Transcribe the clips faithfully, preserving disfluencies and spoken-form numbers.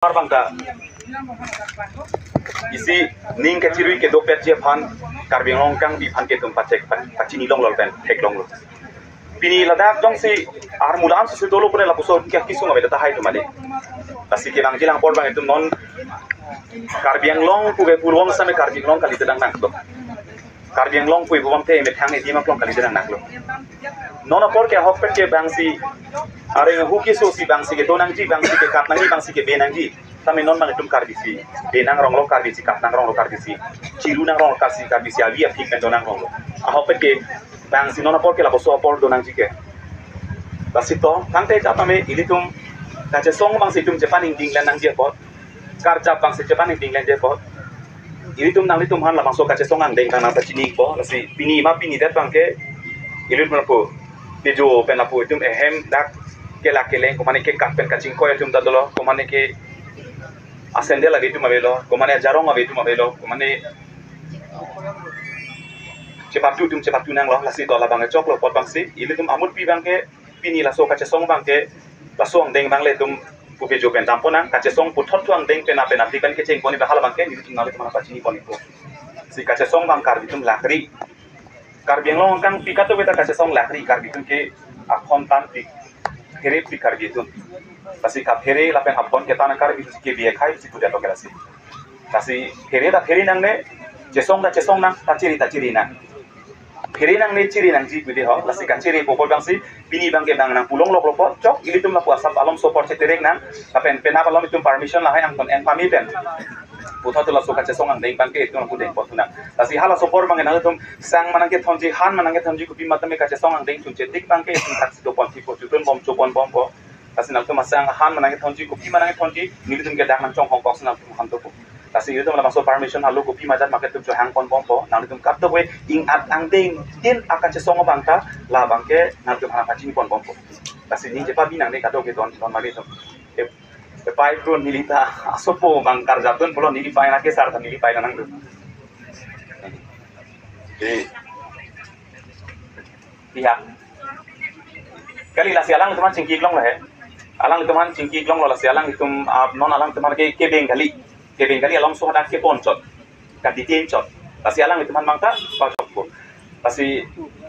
Apar bangta isi ning kachirui kedopetji aphan Karbi Anglong kangbi aphan ke itum pachek pa- pachini longlok pen theklonglo. Pini ladak jongsi armulam si dolo pune lapuson ke kisung ave tahai atum ade. Lasi kevangji lang apor bang itum non Karbi Anglong pu ke pulong same Karbi Anglong kali tedang nanglo. Karbi Anglong pu ibu bangte methang edi maklong kali tedang nanglo. Non apor ke ahokpet ke bangsi areng hu keso si bangsi kedo nangji, bangsi kekat nangji, bangsi kebe nangji. Tame non bang itum Karbi si be nangronglo, Karbi si kat nangronglo, Karbi si chiru nangronglo, Karbi si, Karbi si avi aphi pen do nangronglo. Ahokpet ke bangsi non apor ke lapuson apor do nangji ke. Lasi to tangte jatame ilitum kachesong bangsi itum chepaningding len nangji apot, karjap bangsi chepaningding lenji apot, ilitum nanglitum aphan labangso kachesong angdeng kang nangpachinipo. Lasi pini ma pini det bangke ilitum lapu pejo pen lapu itum ehem dak kelak keleng, komane ke kat pen kachingkoi atum ta dolo, komane ke asendel ave atum avelo, komane ajarong ave atum avelo, komane chepatu atum chepatu nanglo. Lasi to labang choklo apot bangsi ilitum amut pi bangke pini laso kachesong bangke laso angdeng bang le itum pupe jo pen dampo nang, kachesong puthot thu angdeng pena pena ti pen kecheng poni bahal bangke nelitum nanglitum aphan pachini ponipo. Si kachesong bang Karbi atum lakri. Karbi Anglong kangpi kato beta kachesong lakri Karbi atum ke akhon tan pi, phere pi Karbi atum. Lasi kaphere lapen apon ketan Karbi atum ke biakhai si pudet oke lasi. Lasi phere ta phere nangne, chesong ta chesong nang, ta chiri ta chiri nang. Phere nangne chiri nangji pide ho, lasi kachiri popol bangsi pini bangke bang nangpulongloklo apot chok ilitum lapu asap alom sopor cheterek nang, lapen penap alom itum permission lahai angton en pami pen puthot laso kachesong angdeng bangke itum lapu dengpo thu nang. Lasi hala sopor bangke nanglitum sang manang kethonji, han manang kethonji, kopi matame kachesong angdeng chunche tik bangke itum taksi dopon thipo, chutun bom chopon bompo. Lasi nangtum asang han manang kethonji, kopi manang kethonji, nelitum ke dak nangchonghong kok si nangtum han dopo. Lasi ilitum labangso permission halo kopi majat make itum chohang pon bompo, nanglitum kat dopo, ing-at angdeng tin akachesong bangta labangke nangtum aphan pachini pon bompo. Lasi ning chepabi nangne kadokave don don mali itum. E, e pai pro neli ta asopo bang karjap dun pulo neli pai nake sar ta neli pai nangdun. Eh. Iya. Kali lasi alanglitum aphan chingki longlo he. Alanglitum aphan chingki longlo lasi alanglitum, ah, non alanglitum aphan ke kebeng kali. Kebeng kali along so hadak kepon chot. Ka detain chot. Lasi alanglitum aphan bangta pachokpo. Lasi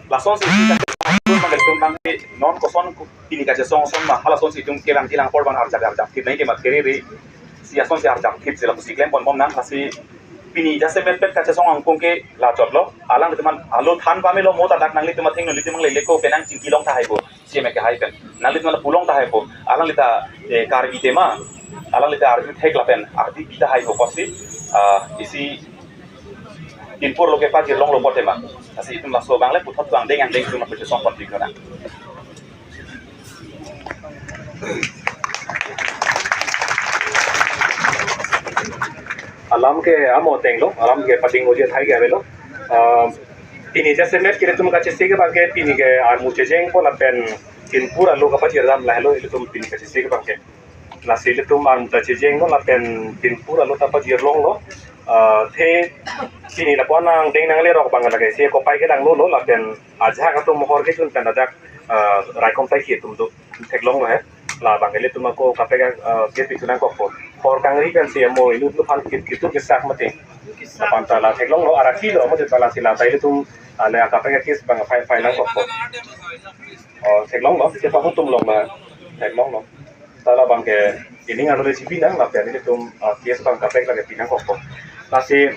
lasonsi isi ka bang itum bang non koson pini kachesong son ma hala sonsi itum kevangji lang apor bang arjap arjap thip nai ke mat kerere. Si asonsi arjap thip si lapusi klem pon bom nang lasi pini jasemet pet kachesong angkung ke la chotlo. Alanglitum aphan alo than pamelo mo ta dak nanglitum atheng nanglitum ang lele ko penang chingki long tahai bo. Si mek hai pen. Nanglitum aphan pulong tahai bo. Alangli ta, eh, Karbi tema. Alangli ta arju thek lapen ardi pi tahai bo kosi. Ah, isi Dinpur lo kepajir longlo apot tema. Lasi itum laso bang le puthot bang deng angdeng itum kachesong pon tik nang. Alam ke amo tenglo, alam ke pading uji thai ke avelo. Ah, pini jasemet ke itum kachisi ke bangke pini ke armu chejengpo lapen Dinpur alo kapajir dam lahelo itum pini kachisi ke bangke. Lasi ilitum armu ta chejenglo lapen Dinpur alo ta pajir longlo. Ah, the pini lapu-an angdeng nanglerok bang lake si kopai ke danglo lo lapen ajahak atum mohor kejun pen ladak, ah, raikom taiki atum do theklonglo he. Labang ilitum ako kaprek, ah, ke pithu nangkokpo. Hor kangri pen si amo inut luphan kit kitur kesak mati. Apanta la theklonglo araki lo amo jeta lasi la ta ilitum, ah, le kaprek kes bang phai phai nangkokpo. Oh, theklonglo, chepahutum longlo, theklonglo. Ta labang ke ining ano le chipi nang lapen ilitum, ah, kes bang kaprek lake pi nangkokpo. Lasi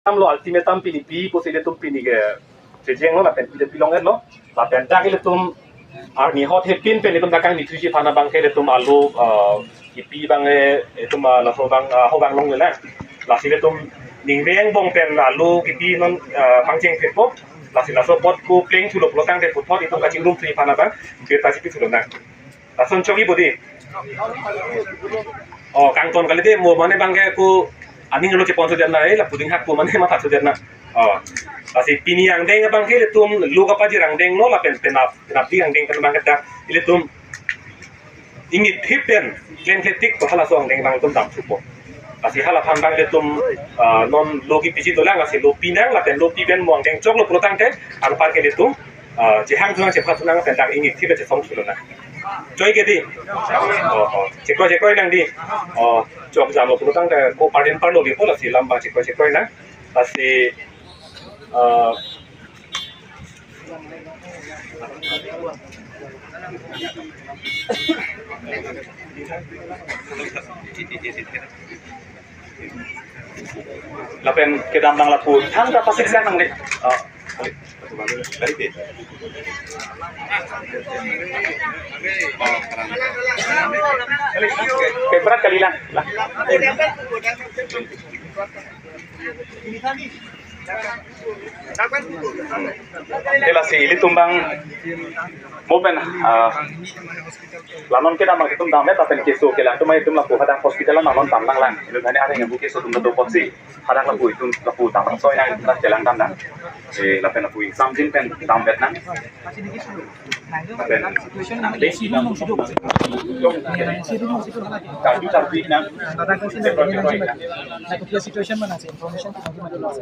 tam lo ultimatum pini pi pusi ilitum pini ke chejenglo lapen pi pilong etlo. Lapen dak ilitum arni hot hepin pen ilitum dak kangni thuji aphan abang ke ilitum alo, ah, kipi bang, eh, itum, ah, laso bang, ah, ho bang longlo na. Lasi ilitum ning reng bong pen alo kipi non, ah, pangcheng thepo. Lasi laso apot ko pleng thulo pulo tangte puthot itum kachingrum thuji aphan abang birta chipi thulo na. Lason chokji bodi. Oh, kangton kali de mo mane bang ke ko aning lo chepon sudet na, eh, lapu dinghak ko mane matha sudet na. Oh. Lasi pini angdeng bang ke ilitum lo kapajir angdenglo lapen penap, penapdi angdeng pen bang ke dak ilitum ingit thip pen klem kle tik to halaso angdeng bang itum dam thupo. Lasi hala aphan bang ilitum, ah, non lo kipiji dolang lasi lo pi nang lapen lo pi pen mo angdeng choklo pulo tangte anpar ke ilitum, ah, chehang thunang chepha thunang pen dak ingit thip pen chesong thulo na. Choi ke dei? Oh, oh. Chekroi chekroi nang dei. Oh, chok jam lo pulo tangte ko pardin parlo dei po, lasi lam abang chekroi chekroi nang. Lasi, eh, lapen kedam nang lapu thangta pasik siang nang dei. Oh. Paper kali lang. Lah. Ila si ilitum abang mo pen, ah, la non kedam abang itum damvet lapen keso kelang atum itum lapu hadak hospital la non dam nanglang. Itum hani areng bu keso atum do apotsi hadak lapu itum lapu dam soi nang itum kelang dam nang. Eh, lapen lapu ingsamjin pen damvet nang. Lapen situation nang, isi room nang situ. Isi room nang situ. Karju karju nang. Dadak kan sini, dadak kan sini. Nah, situation mana sih? Information kita mati.